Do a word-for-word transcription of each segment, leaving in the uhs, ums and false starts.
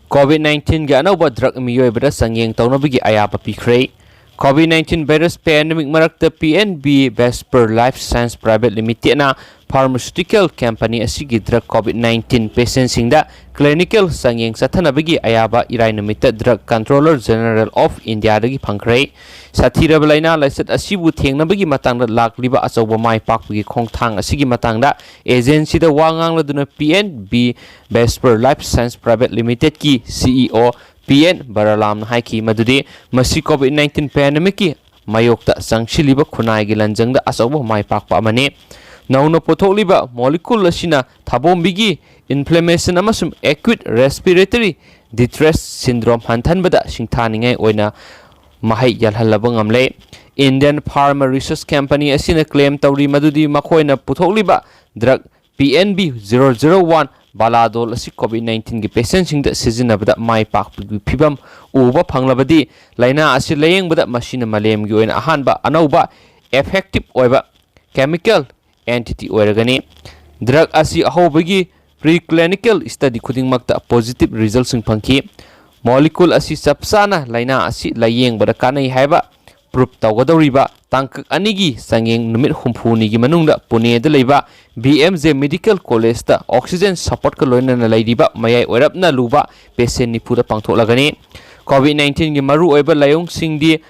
COVID nineteen-ꯒꯤ ꯑꯅꯧꯕ drug ꯃꯤꯑꯣꯏꯕꯗ ꯆꯥꯡꯌꯦꯡ ꯇꯧꯅꯕꯒꯤ ꯑꯌꯥꯕ ꯄꯤꯈ꯭ꯔꯦ꯫ COVID nineteen virus pandemic ꯃꯔꯛꯇ P N B Vesper Life Science Private Limited-ꯅ pharmaceutical company ꯑꯁꯤꯒꯤ drug COVID nineteen patient-ꯁꯤꯡꯗ clinical ꯆꯥꯡꯌꯦꯡ ꯆꯠꯊꯅꯕꯒꯤ ꯑꯌꯥꯕ ꯏꯔꯥꯏ ꯅꯨꯃꯤꯠꯇ Drug Controller General of India-ꯗꯒꯤ ꯐꯪꯈ꯭ꯔꯦ꯫ ꯁꯥꯊꯤꯔꯕ ꯂꯥꯏꯅꯥ ꯂꯥꯏꯆꯠ ꯑꯁꯤꯕꯨ ꯊꯦꯡꯅꯕꯒꯤ ꯃꯇꯥꯡꯗ ꯂꯥꯛꯂꯤꯕ ꯑꯆꯧꯕ ꯃꯥꯏ ꯄꯥꯛꯄꯒꯤ ꯈꯣꯡꯊꯥꯡ ꯑꯁꯤꯒꯤ ꯃꯇꯥꯡꯗ agency-ꯗ ꯋꯥ ꯉꯥꯡꯂꯗꯨꯅ P N B Vesper Life Science Private Limited-ꯀꯤ C E O P N Baralamꯅ ꯍꯥꯏꯈꯤ ꯃꯗꯨꯗꯤ ꯃꯁꯤ COVID nineteen pandemic-ꯀꯤ ꯃꯥꯌꯣꯛꯇ ꯆꯪꯁꯤꯜꯂꯤꯕ ꯈꯨꯟꯅꯥꯏꯒꯤ ꯂꯟꯖꯪꯗ ꯑꯆꯧꯕ ꯃꯥꯏ ꯄꯥꯛꯄ ꯑꯃꯅꯤ꯫ ꯅꯧꯅ ꯄꯨꯊꯣꯛꯂꯤꯕ molecule ꯑꯁꯤꯅ ꯊꯥꯕꯣꯝꯕꯤꯒꯤ inflammation ꯑꯃꯁꯨꯡ acute respiratory distress syndrome ꯍꯟꯊꯍꯟꯕꯗ ꯁꯤꯡꯊꯥꯅꯤꯡꯉꯥꯏ ꯑꯣꯏꯅ ꯃꯍꯩ ꯌꯥꯜꯍꯜꯂꯕ ꯉꯝꯂꯦ꯫ Indian Pharma Research Company ꯑꯁꯤꯅ claim ꯇꯧꯔꯤ ꯃꯗꯨꯗꯤ ꯃꯈꯣꯏꯅ ꯄꯨꯊꯣꯛꯂꯤꯕ drug P N B zero zero one Baladol ꯑꯁꯤ COVID nineteen-ꯒꯤ patient-ꯁꯤꯡꯗ ꯁꯤꯖꯤꯟꯅꯕꯗ ꯃꯥꯏ ꯄꯥꯛꯄꯒꯤ ꯐꯤꯚꯝ ꯎꯕ ꯐꯪꯂꯕꯗꯤ, ꯂꯥꯏꯅꯥ ꯑꯁꯤ ꯂꯥꯌꯦꯡꯕꯗ ꯃꯁꯤꯅ ꯃꯥꯂꯦꯝꯒꯤ ꯑꯣꯏꯅ ꯑꯍꯥꯟꯕ ꯑꯅꯧꯕ effective ꯑꯣꯏꯕ chemical entity ꯑꯣꯏꯔꯒꯅꯤ꯫ Drug ꯑꯁꯤ ꯑꯍꯧꯕꯒꯤ preclinical study ꯈꯨꯗꯤꯡꯃꯛꯇ positive result-ꯁꯤꯡ ꯐꯪꯈꯤ꯫ Molecule ꯑꯁꯤ ꯆꯞ ꯆꯥꯅ ꯂꯥꯏꯅꯥ ꯑꯁꯤ ꯂꯥꯌꯦꯡꯕꯗ ꯀꯥꯟꯅꯩ ꯍꯥꯏꯕ prove ꯇꯧꯒꯗꯧꯔꯤꯕ ꯇꯥꯡꯀꯛ ꯑꯅꯤꯒꯤ ꯆꯥꯡꯌꯦꯡ ꯅꯨꯃꯤꯠ ꯍꯨꯝꯐꯨꯅꯤꯒꯤ ꯃꯅꯨꯡꯗ ꯄꯨꯅꯦꯗ ꯂꯩꯕ B M J Medical College-ꯇ oxygen support-ꯀ ꯂꯣꯏꯅꯅ ꯂꯩꯔꯤꯕ ꯃꯌꯥꯏ ꯑꯣꯏꯔꯞꯅ ꯂꯨꯕ patient ꯅꯤꯐꯨꯗ ꯄꯥꯡꯊꯣꯛꯂꯒꯅꯤ꯫ COVID nineteen-ꯒꯤ ꯃꯔꯨꯑꯣꯏꯕ ꯂꯥꯏꯑꯣꯡꯁꯤꯡꯗꯤ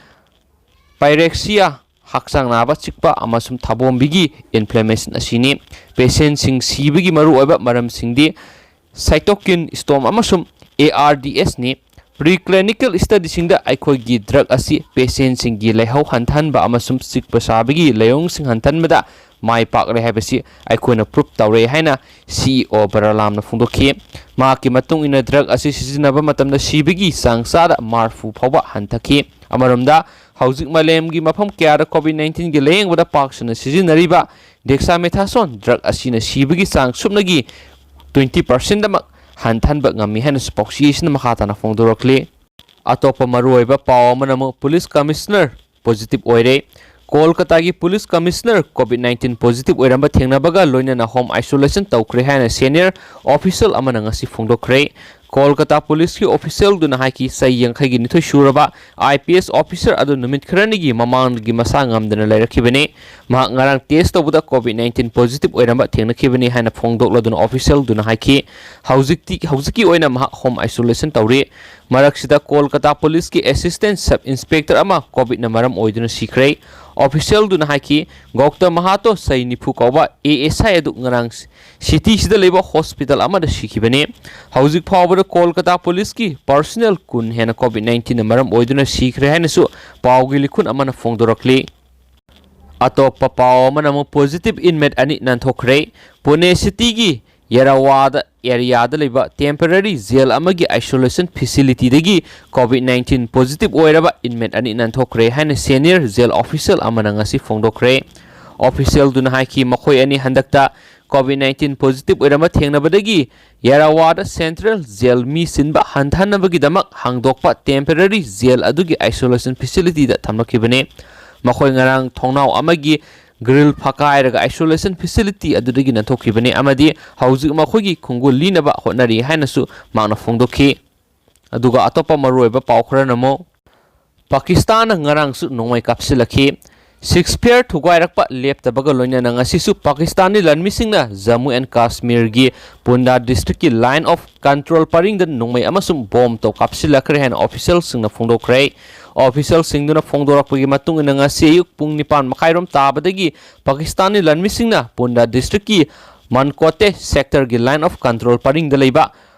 pyrexia, ꯍꯛꯆꯥꯡ ꯅꯥꯕ, ꯆꯤꯛꯄ ꯑꯃꯁꯨꯡ ꯊꯥꯕꯣꯝꯕꯤꯒꯤ inflammation ꯑꯁꯤꯅꯤ꯫ Patient-ꯁꯤꯡ ꯁꯤꯕꯒꯤ ꯃꯔꯨꯑꯣꯏꯕ ꯃꯔꯝꯁꯤꯡꯗꯤ cytokine storm ꯑꯃꯁꯨꯡ A R D S-ꯅꯤ꯫ Preclinical study-ꯁꯤꯡꯗ ꯑꯩꯈꯣꯏꯒꯤ drug ꯑꯁꯤ patient-ꯁꯤꯡꯒꯤ ꯂꯥꯏꯍꯧ ꯍꯟꯊꯍꯟꯕ ꯑꯃꯁꯨꯡ ꯆꯤꯛꯄ ꯁꯥꯕꯒꯤ ꯂꯥꯏꯑꯣꯡꯁꯤꯡ ꯍꯟꯊꯍꯟꯕꯗ ꯃꯥꯏ ꯄꯥꯛꯂꯦ ꯍꯥꯏꯕꯁꯤ ꯑꯩꯈꯣꯏꯅ prove ꯇꯧꯔꯦ ꯍꯥꯏꯅ C E O Baralamꯅ ꯐꯣꯡꯗꯣꯛꯈꯤ꯫ ꯃꯍꯥꯛꯀꯤ ꯃꯇꯨꯡ ꯏꯟꯅ drug ꯑꯁꯤ ꯁꯤꯖꯤꯟꯅꯕ ꯃꯇꯝꯗ ꯁꯤꯕꯒꯤ ꯆꯥꯡ ꯆꯥꯗ ꯃꯔꯤꯐꯨ ꯐꯥꯎꯕ ꯍꯟꯊꯈꯤ꯫ ꯑꯃꯔꯣꯝꯗ, ꯍꯧꯖꯤꯛ ꯃꯥꯂꯦꯝꯒꯤ ꯃꯐꯝ ꯀꯌꯥꯗ COVID nineteen-ꯒꯤ ꯂꯥꯌꯦꯡꯕꯗ ꯄꯥꯛ ꯁꯟꯅ ꯁꯤꯖꯤꯟꯅꯔꯤꯕ dexamethasone drug ꯑꯁꯤꯅ ꯁꯤꯕꯒꯤ ꯆꯥꯡ ꯁꯨꯞꯅꯒꯤ twenty percent-ꯃꯛ ꯍꯟꯊꯍꯟꯕ ꯉꯝꯃꯤ ꯍꯥꯏꯅꯁꯨ ꯄꯥꯎꯆꯦ ꯑꯁꯤꯅ ꯃꯈꯥ ꯇꯥꯅ ꯐꯣꯡꯗꯣꯔꯛꯂꯤ꯫ ꯑꯇꯣꯞꯄ ꯃꯔꯨꯑꯣꯏꯕ ꯄꯥꯎ ꯑꯃꯅ ꯑꯃꯨꯛ police commissioner positive ꯑꯣꯏꯔꯦ꯫ ꯀꯣꯜꯀꯇꯥꯒꯤ police commissioner COVID nineteen positive ꯑꯣꯏꯔꯝꯕ ꯊꯦꯡꯅꯕꯒ ꯂꯣꯏꯅꯅ home isolation ꯇꯧꯈ꯭ꯔꯦ ꯍꯥꯏꯅ senior official ꯑꯃꯅ ꯉꯁꯤ ꯐꯣꯡꯗꯣꯛꯈ꯭ꯔꯦ꯫ ꯀꯣꯜꯀꯇꯥ ꯄꯨꯂꯤꯁꯀꯤ ꯑꯣꯐꯤꯁꯤꯌꯦꯜꯗꯨꯅ ꯍꯥꯏꯈꯤ, ꯆꯍꯤ ꯌꯥꯡꯈꯩꯒꯤ ꯅꯤꯊꯣꯏ ꯁꯨꯔꯕ ꯑꯥꯏ ꯄꯤ ꯑꯦꯁ ꯑꯣꯐꯤꯁꯥꯔ ꯑꯗꯨ ꯅꯨꯃꯤꯠ ꯈꯔꯅꯤꯒꯤ ꯃꯃꯥꯡꯗꯒꯤ ꯃꯁꯥ ꯉꯝꯗꯅ ꯂꯩꯔꯛꯈꯤꯕꯅꯤ꯫ ꯃꯍꯥꯛ ꯉꯔꯥꯡ ꯇꯦꯁ ꯇꯧꯕꯗ ꯀꯣꯚꯤꯗ ꯅꯥꯏꯟꯇꯤꯟ ꯄꯣꯖꯤꯇꯤꯚ ꯑꯣꯏꯔꯝꯕ ꯊꯦꯡꯅꯈꯤꯕꯅꯤ ꯍꯥꯏꯅ ꯐꯣꯡꯗꯣꯛꯂꯗꯨꯅ ꯑꯣꯐꯤꯁꯤꯌꯦꯜꯗꯨꯅ ꯍꯥꯏꯈꯤ꯫ ꯍꯧꯖꯤꯛꯇꯤ, ꯍꯧꯖꯤꯛꯀꯤ ꯑꯣꯏꯅ ꯃꯍꯥꯛ ꯍꯣꯝ ꯑꯥꯏꯁꯣꯂꯦꯁꯟ ꯇꯧꯔꯤ꯫ ꯃꯔꯛꯁꯤꯗ ꯀꯣꯜꯀꯇꯥ ꯄꯨꯂꯤꯁꯀꯤ ꯑꯦꯁꯤꯁꯇꯦꯟꯠ ꯁꯕ ꯏꯟꯁꯄꯦꯛꯇꯔ ꯑꯃ ꯀꯣꯚꯤꯗꯅ ꯃꯔꯝ ꯑꯣꯏꯗꯨꯅ ꯁꯤꯈ꯭ꯔꯦ꯫ ꯑꯣꯐꯤꯁꯤꯌꯦꯜꯗꯨꯅ ꯍꯥꯏꯈꯤ, ꯒꯧꯇꯝ ꯃꯍꯥꯇꯣ ꯁꯍꯤ ꯅꯤꯐꯨ ꯀꯧꯕ ꯑꯦ ꯑꯦꯁ ꯑꯥꯏ ꯑꯗꯨ ꯉꯔꯥꯡ ꯁꯤꯇꯤꯁꯤꯗ ꯂꯩꯕ ꯍꯣꯁꯄꯤꯇꯥꯜ ꯑꯃꯗ ꯁꯤꯈꯤꯕꯅꯤ꯫ ꯍꯧꯖꯤꯛ ꯐꯥꯎꯕꯗ ꯀꯣꯜꯀꯇꯥ ꯄꯨꯂꯤꯁꯀꯤ ꯄꯔꯁꯣꯅꯦꯜ ꯀꯨꯟ ꯍꯦꯟꯅ ꯀꯣꯚꯤꯗ ꯅꯥꯏꯟꯇꯤꯟꯅ ꯃꯔꯝ ꯑꯣꯏꯗꯨꯅ ꯁꯤꯈ꯭ꯔꯦ ꯍꯥꯏꯅꯁꯨ ꯄꯥꯎꯒꯤ ꯂꯤꯈꯨꯟ ꯑꯃꯅ ꯐꯣꯡꯗꯣꯔꯛꯂꯤ꯫ ꯑꯇꯣꯞꯄ ꯄꯥꯎ ꯑꯃꯅ ꯑꯃꯨꯛ ꯄꯣꯖꯤꯇꯤꯚ ꯏꯟꯃꯦꯠ ꯑꯅꯤ ꯅꯥꯟꯊꯣꯛꯈ꯭ꯔꯦ꯫ ꯄꯨꯅꯦ ꯁꯤꯇꯤꯒꯤ ꯌꯦꯔꯥꯋꯥꯗ ꯑꯦꯔꯤꯌꯥꯗ ꯂꯩꯕ ꯇꯦꯝꯄꯔꯦꯔꯤ ꯖꯦꯜ ꯑꯃꯒꯤ ꯑꯥꯏꯁꯣꯂꯦꯁꯟ ꯐꯦꯁꯤꯂꯤꯇꯤꯗꯒꯤ ꯀꯣꯚꯤꯗ ꯅꯥꯏꯟꯇꯤꯟ ꯄꯣꯖꯤꯇꯤꯚ ꯑꯣꯏꯔꯕ ꯏꯟꯃꯦꯠ ꯑꯅꯤ ꯅꯥꯟꯊꯣꯛꯈ꯭ꯔꯦ ꯍꯥꯏꯅ ꯁꯦꯅꯤꯌꯔ ꯖꯦꯜ ꯑꯣꯐꯤꯁꯤꯌꯦꯜ ꯑꯃꯅ ꯉꯁꯤ ꯐꯣꯡꯗꯣꯛꯈ꯭ꯔꯦ꯫ ꯑꯣꯐꯤꯁꯤꯌꯦꯜꯗꯨꯅ ꯍꯥꯏꯈꯤ, ꯃꯈꯣꯏ ꯑꯅꯤ ꯍꯟꯗꯛꯇ ꯀꯣꯚꯤꯗ ꯅꯥꯏꯟꯇꯤꯟ ꯄꯣꯖꯤꯇꯤꯚ ꯑꯣꯏꯔꯝꯕ ꯊꯦꯡꯅꯕꯗꯒꯤ ꯌꯦꯔꯥꯋꯥꯗ ꯁꯦꯟꯇ꯭ꯔꯦꯜ ꯖꯦꯜ ꯃꯤ ꯆꯤꯟꯕ ꯍꯟꯊꯍꯟꯅꯕꯒꯤꯗꯃꯛ ꯍꯥꯡꯗꯣꯛꯄ ꯇꯦꯝꯄꯔꯦꯔꯤ ꯖꯦꯜ ꯑꯗꯨꯒꯤ ꯑꯥꯏꯁꯣꯂꯦꯁꯟ ꯐꯦꯁꯤꯂꯤꯇꯤꯗ ꯊꯝꯂꯛꯈꯤꯕꯅꯤ꯫ ꯃꯈꯣꯏ ꯉꯔꯥꯡ ꯊꯣꯡꯅꯥꯎ ꯑꯃꯒꯤ ꯒ꯭ꯔꯤꯜ ꯐꯀꯥꯏꯔꯒ ꯑꯥꯏꯁꯣꯂꯦꯁꯟ ꯐꯦꯁꯤꯂꯤꯇꯤ ꯑꯗꯨꯗꯒꯤ ꯅꯥꯟꯊꯣꯛꯈꯤꯕꯅꯤ ꯑꯃꯗꯤ ꯍꯧꯖꯤꯛ ꯃꯈꯣꯏꯒꯤ ꯈꯣꯡꯒꯨꯜ ꯂꯤꯅꯕ ꯍꯣꯠꯅꯔꯤ ꯍꯥꯏꯅꯁꯨ ꯃꯍꯥꯛꯅ ꯐꯣꯡꯗꯣꯛꯈꯤ꯫ ꯑꯗꯨꯒ ꯑꯇꯣꯞꯄ ꯃꯔꯨꯑꯣꯏꯕ ꯄꯥꯎ ꯈꯔꯅ ꯑꯃꯨꯛ, ꯄꯥꯀꯤꯁꯇꯥꯟꯅ ꯉꯔꯥꯡꯁꯨ ꯅꯣꯡꯃꯩ ꯀꯥꯞꯁꯤꯜꯂꯛꯈꯤ꯫ ꯁꯤꯖꯐꯌꯔ ꯊꯨꯒꯥꯏꯔꯛꯄ ꯂꯦꯞꯇꯕꯒ ꯂꯣꯏꯅꯅ ꯉꯁꯤꯁꯨ ꯄꯥꯀꯤꯁꯇꯥꯟꯒꯤ ꯂꯥꯟꯃꯤꯁꯤꯡꯅ ꯖꯝꯃꯨ ꯑꯦꯟ ꯀꯥꯁꯃꯤꯔꯒꯤ ꯄꯨꯟꯗꯥ ꯗꯤꯁꯇ꯭ꯔꯤꯛꯀꯤ ꯂꯥꯏꯟ ꯑꯣꯐ ꯀꯟꯇ꯭ꯔꯣꯜ ꯄꯔꯤꯡꯗ ꯅꯣꯡꯃꯩ ꯑꯃꯁꯨꯡ ꯕꯣꯝ ꯇꯧ ꯀꯥꯞꯁꯤꯜꯂꯛꯈ꯭ꯔꯦ ꯍꯥꯏꯅ ꯑꯣꯐꯤꯁꯤꯌꯦꯜꯁꯤꯡꯅ ꯐꯣꯡꯗꯣꯛꯈ꯭ꯔꯦ꯫ ꯑꯣꯐꯤꯁꯤꯌꯦꯜꯁꯤꯡꯗꯨꯅ ꯐꯣꯡꯗꯣꯔꯛꯄꯒꯤ ꯃꯇꯨꯡ ꯏꯟꯅ ꯉꯁꯤ ꯑꯌꯨꯛ ꯄꯨꯡ ꯅꯤꯄꯥꯟ ꯃꯈꯥꯏꯔꯣꯝ ꯇꯥꯕꯗꯒꯤ ꯄꯥꯀꯤꯁꯇꯥꯟꯒꯤ ꯂꯥꯟꯃꯤꯁꯤꯡꯅ ꯄꯨꯟꯗꯥ ꯗꯤꯁꯇ꯭ꯔꯤꯛꯀꯤ ꯃꯟꯀꯣꯇꯦ ꯁꯦꯛꯇꯔꯒꯤ ꯂꯥꯏꯟ ꯑꯣꯐ ꯀꯟꯇ꯭ꯔꯣꯜ ꯄꯔꯤꯡꯗ ꯂꯩꯕ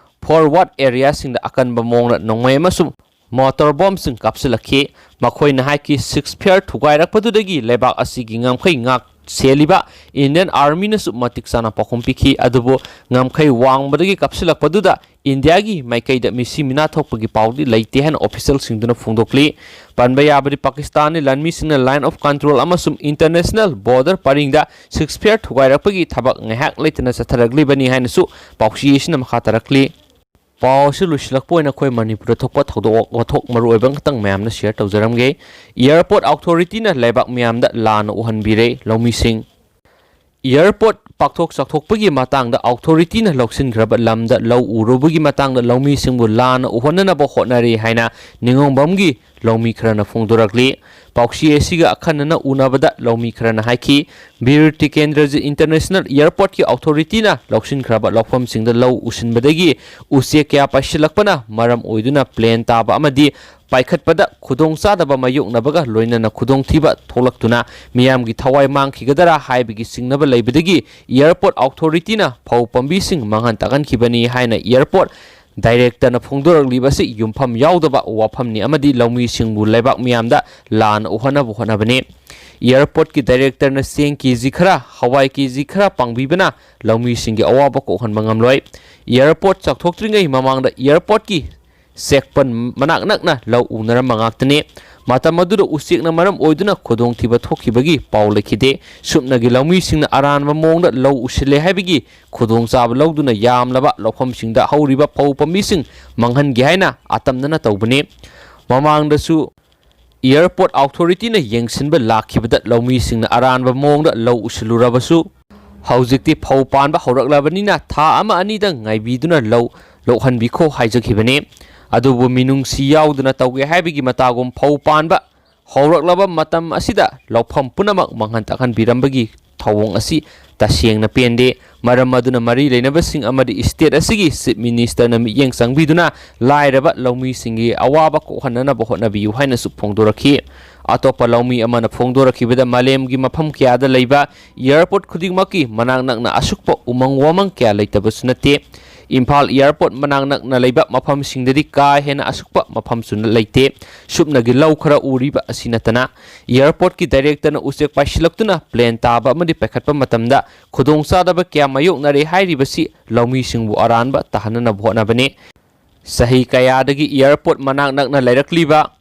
ꯐꯣꯔꯋꯥꯔꯗ ꯑꯦꯔꯤꯌꯥꯁꯤꯡꯗ ꯑꯀꯟꯕ ꯃꯑꯣꯡꯗ ꯅꯣꯡꯃꯩ ꯑꯃꯁꯨꯡ ꯃꯣꯇꯣꯔ ꯕꯣꯝꯁꯤꯡ ꯀꯥꯞꯁꯤꯜꯂꯛꯈꯤ꯫ ꯃꯈꯣꯏꯅ ꯍꯥꯏꯈꯤ, ꯁꯤꯖꯐꯌꯔ ꯊꯨꯒꯥꯏꯔꯛꯄꯗꯨꯗꯒꯤ ꯂꯩꯕꯥꯛ ꯑꯁꯤꯒꯤ ꯉꯝꯈꯩ ꯉꯥꯛ ꯁꯦꯜꯂꯤꯕ ꯏꯟꯗꯤꯌꯟ ꯑꯥꯔꯃꯤꯅꯁꯨ ꯃꯇꯤꯛ ꯆꯥꯅ ꯄꯥꯎꯈꯨꯝ ꯄꯤꯈꯤ, ꯑꯗꯨꯕꯨ ꯉꯝꯈꯩ ꯋꯥꯡꯕꯗꯒꯤ ꯀꯥꯞꯁꯤꯜꯂꯛꯄꯗꯨꯗ ꯏꯟꯗꯤꯌꯥꯒꯤ ꯃꯥꯏꯀꯩꯗ ꯃꯤꯁꯤ ꯃꯤꯅꯥ ꯊꯣꯛꯄꯒꯤ ꯄꯥꯎꯗꯤ ꯂꯩꯇꯦ ꯍꯥꯏꯅ ꯑꯣꯐꯤꯁꯤꯌꯦꯜꯁꯤꯡꯗꯨꯅ ꯐꯣꯡꯗꯣꯛꯂꯤ꯫ ꯄꯟꯕ ꯌꯥꯕꯗꯤ, ꯄꯥꯀꯤꯁꯇꯥꯟꯒꯤ ꯂꯥꯟꯃꯤꯁꯤꯡꯅ ꯂꯥꯏꯟ ꯑꯣꯐ ꯀꯟꯇ꯭ꯔꯣꯜ ꯑꯃꯁꯨꯡ ꯏꯟꯇꯔꯅꯦꯁꯅꯦꯜ ꯕꯣꯔꯗꯔ ꯄꯔꯤꯡꯗ ꯁꯤꯖꯐꯌꯔ ꯊꯨꯒꯥꯏꯔꯛꯄꯒꯤ ꯊꯕꯛ ꯉꯥꯏꯍꯥꯛ ꯂꯩꯇꯅ ꯆꯠꯊꯔꯛꯂꯤꯕꯅꯤ ꯍꯥꯏꯅꯁꯨ ꯄꯥꯎꯆꯦ ꯑꯁꯤꯅ ꯃꯈꯥ ꯇꯥꯔꯛꯂꯤ꯫ ꯄꯥꯎ ꯑꯁꯤ ꯂꯣꯏꯁꯤꯜꯂꯛꯄ ꯑꯣꯏꯅ ꯑꯩꯈꯣꯏ ꯃꯅꯤꯄꯨꯔꯗ ꯊꯣꯛꯄ ꯊꯧꯗꯣꯛ ꯋꯥꯊꯣꯛ ꯃꯔꯨꯑꯣꯏꯕ ꯈꯛꯇꯪ ꯃꯌꯥꯝꯅ ꯁꯤꯌꯔ ꯇꯧꯖꯔꯝꯒꯦ꯫ ꯑꯦꯌꯔꯄꯣꯔꯠ ꯑꯣꯊꯣꯔꯤꯇꯤꯅ ꯂꯩꯕꯥꯛ ꯃꯤꯌꯥꯝꯗ ꯂꯥꯟꯅ ꯎꯍꯟꯕꯤꯔꯦ ꯂꯧꯃꯤꯁꯤꯡ꯫ ꯑꯦꯌꯔꯄꯣꯔꯠ ꯄꯥꯛꯊꯣꯛ ꯆꯥꯎꯊꯣꯛꯄꯒꯤ ꯃꯇꯥꯡꯗ ꯑꯣꯊꯣꯔꯤꯇꯤꯅ ꯂꯧꯁꯤꯟꯈ꯭ꯔꯕ ꯂꯝꯗ ꯂꯧ ꯎꯔꯨꯕꯒꯤ ꯃꯇꯥꯡꯗ ꯂꯧꯃꯤꯁꯤꯡꯕꯨ ꯂꯥꯟꯅ ꯎꯍꯟꯅꯅꯕ ꯍꯣꯠꯅꯔꯤ ꯍꯥꯏꯅ ꯅꯤꯉꯣꯝꯕꯝꯒꯤ ꯂꯧꯃꯤ ꯈꯔꯅ ꯐꯣꯡꯗꯣꯔꯛꯂꯤ꯫ ꯄꯥꯎꯆꯦ ꯑꯁꯤꯒ ꯑꯈꯟꯅꯅ ꯎꯅꯕꯗ ꯂꯧꯃꯤ ꯈꯔꯅ ꯍꯥꯏꯈꯤ, ꯕꯤꯔ ꯇꯤꯀꯦꯟꯗ꯭ꯔꯖꯤꯠ ꯏꯟꯇꯔꯅꯦꯁꯅꯦꯜ ꯑꯦꯌꯔꯄꯣꯔꯠꯀꯤ ꯑꯣꯊꯣꯔꯤꯇꯤꯅ ꯂꯧꯁꯤꯟꯈ꯭ꯔꯕ ꯂꯧꯐꯝꯁꯤꯡꯗ ꯂꯧ ꯎꯁꯤꯟꯕꯗꯒꯤ ꯎꯆꯦꯛ ꯀꯌꯥ ꯄꯥꯏꯁꯤꯜꯂꯛꯄꯅ ꯃꯔꯝ ꯑꯣꯏꯗꯨꯅ ꯄ꯭ꯂꯦꯟ ꯇꯥꯕ ꯑꯃꯗꯤ ꯄꯥꯏꯈꯠꯄꯗ ꯈꯨꯗꯣꯡꯆꯥꯗꯕ ꯃꯥꯌꯣꯛꯅꯕꯒ ꯂꯣꯏꯅꯅ ꯈꯨꯗꯣꯡꯊꯤꯕ ꯊꯣꯛꯂꯛꯇꯨꯅ ꯃꯤꯌꯥꯝꯒꯤ ꯊꯋꯥꯏ ꯃꯥꯡꯈꯤꯒꯗꯔꯥ ꯍꯥꯏꯕꯒꯤ ꯆꯤꯡꯅꯕ ꯂꯩꯕꯗꯒꯤ ꯑꯦꯌꯔꯄꯣꯔꯠ ꯑꯣꯊꯣꯔꯤꯇꯤꯅ ꯐꯧ ꯄꯥꯝꯕꯤꯁꯤꯡ ꯃꯥꯡꯍꯟ ꯇꯥꯛꯍꯟꯈꯤꯕꯅꯤ ꯍꯥꯏꯅ ꯑꯦꯌꯔꯄꯣꯔꯠ ꯗꯥꯏꯔꯦꯛꯇꯔꯅ ꯐꯣꯡꯗꯣꯔꯛꯂꯤꯕ ꯑꯁꯤ ꯌꯨꯝꯐꯝ ꯌꯥꯎꯗꯕ ꯋꯥꯐꯝꯅꯤ ꯑꯃꯗꯤ ꯂꯧꯃꯤꯁꯤꯡꯕꯨ ꯂꯩꯕꯥꯛ ꯃꯤꯌꯥꯝꯗ ꯂꯥꯟꯅ ꯎꯍꯟꯅꯕ ꯍꯣꯠꯅꯕꯅꯤ꯫ ꯑꯦꯌꯔꯄꯣꯔꯠꯀꯤ ꯗꯥꯏꯔꯦꯛꯇꯔꯅ ꯆꯦꯡ ꯀꯦ ꯖꯤ ꯈꯔ, ꯍꯋꯥꯏ ꯀꯦ ꯖꯤ ꯈꯔ ꯄꯥꯡꯕꯤꯕꯅ ꯂꯧꯃꯤꯁꯤꯡꯒꯤ ꯑꯋꯥꯕ ꯀꯣꯛꯍꯟꯕ ꯉꯝꯂꯣꯏ꯫ ꯑꯦꯌꯔꯄꯣꯔꯠ ꯆꯥꯎꯊꯣꯛꯇ꯭ꯔꯤꯉꯩ ꯃꯃꯥꯡꯗ ꯑꯦꯌꯔꯄꯣꯔꯠꯀꯤ ꯆꯦꯛꯄꯟ ꯃꯅꯥꯛ ꯅꯛꯅ ꯂꯧ ꯎꯅꯔꯝꯕ ꯉꯥꯛꯇꯅꯤ꯫ ꯃꯇꯝ ꯑꯗꯨꯗ ꯎꯆꯦꯛꯅ ꯃꯔꯝ ꯑꯣꯏꯗꯨꯅ ꯈꯨꯗꯣꯡꯊꯤꯕ ꯊꯣꯛꯈꯤꯕꯒꯤ ꯄꯥꯎ ꯂꯩꯈꯤꯗꯦ꯫ ꯁꯨꯞꯅꯒꯤ ꯂꯧꯃꯤꯁꯤꯡꯅ ꯑꯔꯥꯟꯕ ꯃꯑꯣꯡꯗ ꯂꯧ ꯎꯁꯤꯜꯂꯦ ꯍꯥꯏꯕꯒꯤ ꯈꯨꯗꯣꯡꯆꯥꯕ ꯂꯧꯗꯨꯅ ꯌꯥꯝꯂꯕ ꯂꯧꯐꯝꯁꯤꯡꯗ ꯍꯧꯔꯤꯕ ꯐꯧ ꯄꯥꯝꯕꯤꯁꯤꯡ ꯃꯥꯡꯍꯟꯒꯦ ꯍꯥꯏꯅ ꯑꯇꯝꯅꯅ ꯇꯧꯕꯅꯤ꯫ ꯃꯃꯥꯡꯗꯁꯨ ꯑꯦꯌꯔꯄꯣꯔꯠ ꯑꯣꯊꯣꯔꯤꯇꯤꯅ ꯌꯦꯡꯁꯤꯟꯕ ꯂꯥꯛꯈꯤꯕꯗ ꯂꯧꯃꯤꯁꯤꯡꯅ ꯑꯔꯥꯟꯕ ꯃꯑꯣꯡꯗ ꯂꯧ ꯎꯁꯤꯜꯂꯨꯔꯕꯁꯨ, ꯍꯧꯖꯤꯛꯇꯤ ꯐꯧ ꯄꯥꯟꯕ ꯍꯧꯔꯛꯂꯕꯅꯤꯅ ꯊꯥ ꯑꯃ ꯑꯅꯤꯗ ꯉꯥꯏꯕꯤꯗꯨꯅ ꯂꯧ ꯂꯣꯛꯍꯟꯕꯤꯈꯣ ꯍꯥꯏꯖꯈꯤꯕꯅꯤ꯫ ꯑꯗꯨꯕꯨ ꯃꯤꯅꯨꯡꯁꯤ ꯌꯥꯎꯗꯅ ꯇꯧꯒꯦ ꯍꯥꯏꯕꯒꯤ ꯃꯇꯥꯒꯨꯝ ꯐꯧ ꯄꯥꯟꯕ ꯍꯧꯔꯛꯂꯕ ꯃꯇꯝ ꯑꯁꯤꯗ ꯂꯧꯐꯝ ꯄꯨꯝꯅꯃꯛ ꯃꯥꯡꯍꯟ ꯇꯥꯛꯍꯟꯕꯤꯔꯝꯕꯒꯤ ꯊꯧꯑꯣꯡ ꯑꯁꯤ ꯇꯁꯦꯡꯅ ꯄꯦꯟꯗꯦ꯫ ꯃꯔꯝ ꯑꯗꯨꯅ ꯃꯔꯤ ꯂꯩꯅꯕꯁꯤꯡ ꯑꯃꯗꯤ ꯁ꯭ꯇꯦꯠ ꯑꯁꯤꯒꯤ ꯆꯤꯐ ꯃꯤꯅꯤꯁꯇꯔꯅ ꯃꯤꯠꯌꯦꯡ ꯆꯪꯕꯤꯗꯨꯅ ꯂꯥꯏꯔꯕ ꯂꯧꯃꯤꯁꯤꯡꯒꯤ ꯑꯋꯥꯕ ꯀꯣꯛꯍꯟꯅꯅꯕ ꯍꯣꯠꯅꯕꯤꯌꯨ ꯍꯥꯏꯅꯁꯨ ꯐꯣꯡꯗꯣꯔꯛꯈꯤ꯫ ꯑꯇꯣꯞꯄ ꯂꯧꯃꯤ ꯑꯃꯅ ꯐꯣꯡꯗꯣꯔꯛꯈꯤꯕꯗ ꯃꯥꯂꯦꯝꯒꯤ ꯃꯐꯝ ꯀꯌꯥꯗ ꯂꯩꯕ ꯑꯦꯌꯔꯄꯣꯔꯠ ꯈꯨꯗꯤꯡꯃꯛꯀꯤ ꯃꯅꯥꯛ ꯅꯛꯅ ꯑꯁꯨꯛꯄ ꯎꯃꯪ ꯋꯥꯃꯪ ꯀꯌꯥ ꯂꯩꯇꯕꯁꯨ ꯅꯠꯇꯦ꯫ ꯏꯝꯐꯥꯜ ꯑꯦꯌꯔꯄꯣꯔꯠ ꯃꯅꯥꯛ ꯅꯛꯅ ꯂꯩꯕ ꯃꯐꯝꯁꯤꯡꯗꯗꯤ ꯀꯥ ꯍꯦꯟꯅ ꯑꯁꯨꯛꯄ ꯃꯐꯝꯁꯨ ꯂꯩꯇꯦ꯫ ꯁꯨꯞꯅꯒꯤ ꯂꯧ ꯈꯔ ꯎꯔꯤꯕ ꯑꯁꯤ ꯅꯠꯇꯅ ꯑꯦꯌꯔꯄꯣꯔꯠꯀꯤ ꯗꯥꯏꯔꯦꯛꯇꯔꯅ ꯎꯆꯦꯛ ꯄꯥꯏꯁꯤꯜꯂꯛꯇꯨꯅ ꯄ꯭ꯂꯦꯟ ꯇꯥꯕ ꯑꯃꯗꯤ ꯄꯥꯏꯈꯠꯄ ꯃꯇꯝꯗ ꯈꯨꯗꯣꯡꯆꯥꯗꯕ ꯀꯌꯥ ꯃꯥꯌꯣꯛꯅꯔꯦ ꯍꯥꯏꯔꯤꯕꯁꯤ ꯂꯧꯃꯤꯁꯤꯡꯕꯨ ꯑꯔꯥꯟꯕ ꯇꯥꯍꯟꯅꯅꯕ ꯍꯣꯠꯅꯕꯅꯤ꯫ ꯆꯍꯤ ꯀꯌꯥꯗꯒꯤ ꯑꯦꯌꯔꯄꯣꯔꯠ ꯃꯅꯥꯛ ꯅꯛꯅ ꯂꯩꯔꯛꯂꯤꯕ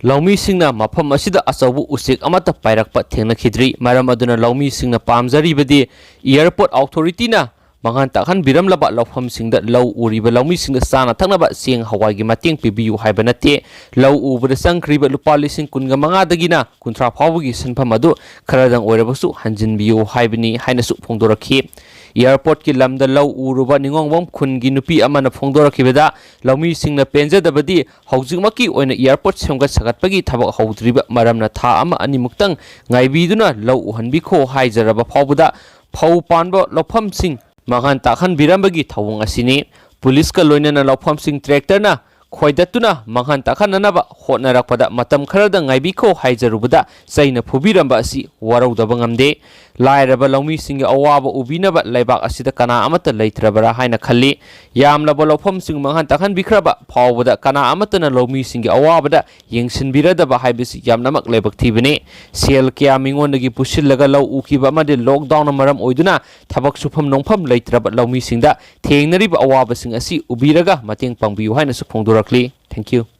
ꯂꯧꯃꯤꯁꯤꯡꯅ ꯃꯐꯝ ꯑꯁꯤꯗ ꯑꯆꯧꯕ ꯎꯆꯦꯛ ꯑꯃꯠꯇ ꯄꯥꯏꯔꯛꯄ ꯊꯦꯡꯅꯈꯤꯗ꯭ꯔꯤ꯫ ꯃꯔꯝ ꯑꯗꯨꯅ ꯂꯧꯃꯤꯁꯤꯡꯅ ꯄꯥꯝꯖꯔꯤꯕꯗꯤ ꯑꯦꯌꯔꯄꯣꯔꯠ ꯑꯣꯊꯣꯔꯤꯇꯤꯅ ꯃꯥꯡꯍꯟ ꯇꯥꯛꯍꯟꯕꯤꯔꯝꯂꯕ ꯂꯧꯐꯝꯁꯤꯡꯗ ꯂꯧ ꯎꯔꯤꯕ ꯂꯧꯃꯤꯁꯤꯡꯗ ꯆꯥꯅ ꯊꯛꯅꯕ ꯆꯦꯡ ꯍꯋꯥꯏꯒꯤ ꯃꯇꯦꯡ ꯄꯤꯕꯤꯌꯨ ꯍꯥꯏꯕ ꯅꯠꯇꯦ꯫ ꯂꯧ ꯎꯕꯗ ꯆꯪꯈ꯭ꯔꯤꯕ ꯂꯨꯄꯥ ꯂꯤꯁꯤꯡ ꯀꯨꯟꯒ ꯃꯉꯥꯗꯒꯤꯅ ꯀꯨꯟꯊ꯭ꯔꯥ ꯐꯥꯎꯕꯒꯤ ꯁꯦꯟꯐꯝ ꯑꯗꯨ ꯈꯔꯗꯪ ꯑꯣꯏꯔꯕꯁꯨ ꯍꯟꯖꯤꯟꯕꯤꯌꯨ ꯍꯥꯏꯕꯅꯤ ꯍꯥꯏꯅꯁꯨ ꯐꯣꯡꯗꯣꯔꯛꯈꯤ꯫ ꯑꯦꯌꯥꯔꯄꯣꯔꯠꯀꯤ ꯂꯝꯗ ꯂꯧ ꯎꯔꯨꯕ ꯅꯤꯉꯣꯡꯕꯝ ꯈꯨꯟꯒꯤ ꯅꯨꯄꯤ ꯑꯃꯅ ꯐꯣꯡꯗꯣꯔꯛꯈꯤꯕꯗ, ꯂꯧꯃꯤꯁꯤꯡꯅ ꯄꯦꯟꯖꯗꯕꯗꯤ ꯍꯧꯖꯤꯛꯃꯛꯀꯤ ꯑꯣꯏꯅ ꯑꯦꯌꯥꯔꯄꯣꯔꯠ ꯁꯦꯝꯒꯠ ꯁꯥꯒꯠꯄꯒꯤ ꯊꯕꯛ ꯍꯧꯗ꯭ꯔꯤꯕ ꯃꯔꯝꯅ ꯊꯥ ꯑꯃ ꯑꯅꯤꯃꯨꯛꯇꯪ ꯉꯥꯏꯕꯤꯗꯨꯅ ꯂꯧ ꯎꯍꯟꯕꯤꯈꯣ ꯍꯥꯏꯖꯔꯕ ꯐꯥꯎꯕꯗ ꯐꯧ ꯄꯥꯟꯕ ꯂꯧꯐꯝꯁꯤꯡ ꯃꯥꯡꯍꯟ ꯇꯥꯛꯍꯟꯕꯤꯔꯝꯕꯒꯤ ꯊꯧꯑꯣꯡ ꯑꯁꯤꯅꯤ꯫ ꯄꯨꯂꯤꯁꯀ ꯂꯣꯏꯅꯅ ꯂꯧꯐꯝꯁꯤꯡ ꯇ꯭ꯔꯦꯛꯇꯔꯅ ꯈꯣꯏꯗꯠꯇꯨꯅ ꯃꯥꯡꯍꯟ ꯇꯥꯛꯍꯟꯅꯅꯕ ꯍꯣꯠꯅꯔꯛꯄꯗ ꯃꯇꯝ ꯈꯔꯗ ꯉꯥꯏꯕꯤꯈꯣ ꯍꯥꯏꯖꯔꯨꯕꯗ ꯆꯩꯅ ꯐꯨꯕꯤꯔꯝꯕ ꯑꯁꯤ ꯋꯥꯔꯧꯗꯕ ꯉꯝꯗꯦ꯫ ꯂꯥꯏꯔꯕ ꯂꯧꯃꯤꯁꯤꯡꯒꯤ ꯑꯋꯥꯕ ꯎꯕꯤꯅꯕ ꯂꯩꯕꯥꯛ ꯑꯁꯤꯗ ꯀꯅꯥ ꯑꯃꯠꯇ ꯂꯩꯇ꯭ꯔꯕꯔꯥ ꯍꯥꯏꯅ ꯈꯜꯂꯤ꯫ ꯌꯥꯝꯂꯕ ꯂꯧꯐꯝꯁꯤꯡ ꯃꯥꯡꯍꯟ ꯇꯥꯛꯍꯟꯕꯤꯈ꯭ꯔꯕ ꯐꯥꯎꯕꯗ ꯀꯅꯥ ꯑꯃꯠꯇꯅ ꯂꯧꯃꯤꯁꯤꯡꯒꯤ ꯑꯋꯥꯕꯗ ꯌꯦꯡꯁꯤꯟꯕꯤꯔꯗꯕ ꯍꯥꯏꯕꯁꯤ ꯌꯥꯝꯅꯃꯛ ꯂꯥꯏꯕꯛ ꯊꯤꯕꯅꯤ꯫ ꯁꯦꯜ ꯀꯌꯥ ꯃꯤꯉꯣꯟꯗꯒꯤ ꯄꯨꯁꯤꯜꯂꯒ ꯂꯧ ꯎꯈꯤꯕ ꯑꯃꯗꯤ ꯂꯣꯛꯗꯥꯎꯟꯅ ꯃꯔꯝ ꯑꯣꯏꯗꯨꯅ ꯊꯕꯛ ꯁꯨꯐꯝ ꯅꯣꯝꯐꯝ ꯂꯩꯇ꯭ꯔꯕ ꯂꯧꯃꯤꯁꯤꯡꯗ ꯊꯦꯡꯅꯔꯤꯕ ꯑꯋꯥꯕꯁꯤꯡ ꯑꯁꯤ ꯎꯕꯤꯔꯒ ꯃꯇꯦꯡ ꯄꯥꯡꯕꯤꯌꯨ ꯍꯥꯏꯅꯁꯨ ꯐꯣꯡꯗꯣꯔꯛꯂꯤ꯫ Thank you꯫